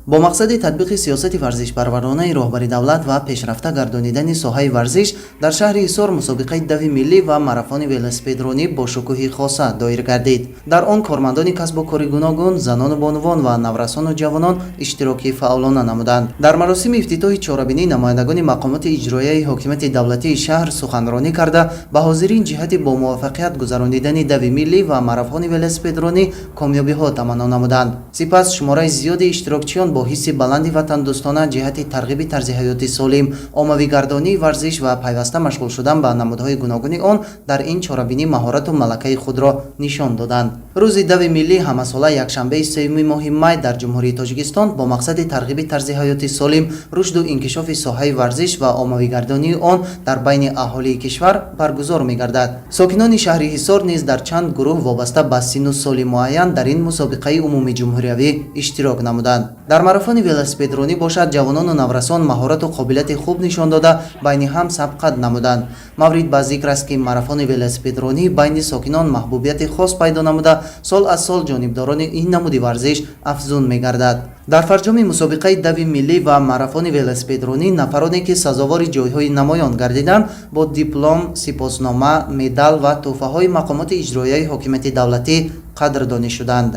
Бо мақсади татбиқи сиёсати варзишпарваронаи роҳбари давлат ва пешрафта гардонидани соҳаи варзиш дар шаҳри Ҳисор мусобиқаи дави миллӣ ва марафони велосипедронӣ бо шукӯҳи хоса доир гардид. Дар он кормандони касбу кори гуногун, занону бонувон ва наврасону ҷавонон иштироки фаъолона намуданд. Дар маросими ифтитоҳи чорабинӣ намояндагони мақомоти иҷроияи ҳокимияти давлатии шаҳр суханронӣ карда, ба ҳозирин ҷиҳати бо муваффақият гузаронидани дави миллӣ ва марафони велосипедронӣ комёбиҳо таманно намуданд. Сипас шумораи зиёди иштирокчиён бо ҳисси баланди ватандӯстона ҷиҳати тарғиби тарзи ҳаёти солим, оммавигардонии варзиш ва пайваста машғул шудан ба намудҳои гуногуни он дар ин чорабинӣ маҳорату малакаи худро нишон доданд. Рӯзи дави миллӣ ҳамасола якшанбеи 3-юми моҳи май дар Ҷумҳурии Тоҷикистон бо мақсади тарғиби тарзи ҳаёти солим, рушду инкишофи соҳаи варзиш ва оммавигардонии он дар байни аҳолии кишвар баргузор мегардад. Сокинони шаҳри Ҳисор низ дар чанд гурӯҳ вобаста ба синну соли муайян дар ин мусобиқаи умумиҷумҳуриявӣ иштирок намуданд. Дар марафони велосипедронӣ бошад, ҷавонону наврасон маҳорату қобилияти хуб нишон дода, байни ҳам сабқат намуданд. Маврид ба зикр аст, ки марафони велосипедронӣ байни сокинон маҳбубияти хос пайдо намуда, сол аз сол ҷонибдорони ин намуди варзиш афзун мегардад. Дар фарҷоми мусобиқаи дави миллӣ ва марафони велосипедронӣ нафароне, ки сазовори ҷойҳои намоён гардиданд, бо диплом, сипоснома, медал ва тӯҳфаҳои мақомоти иҷроияи ҳокимияти давлатӣ қадрдонӣ шуданд.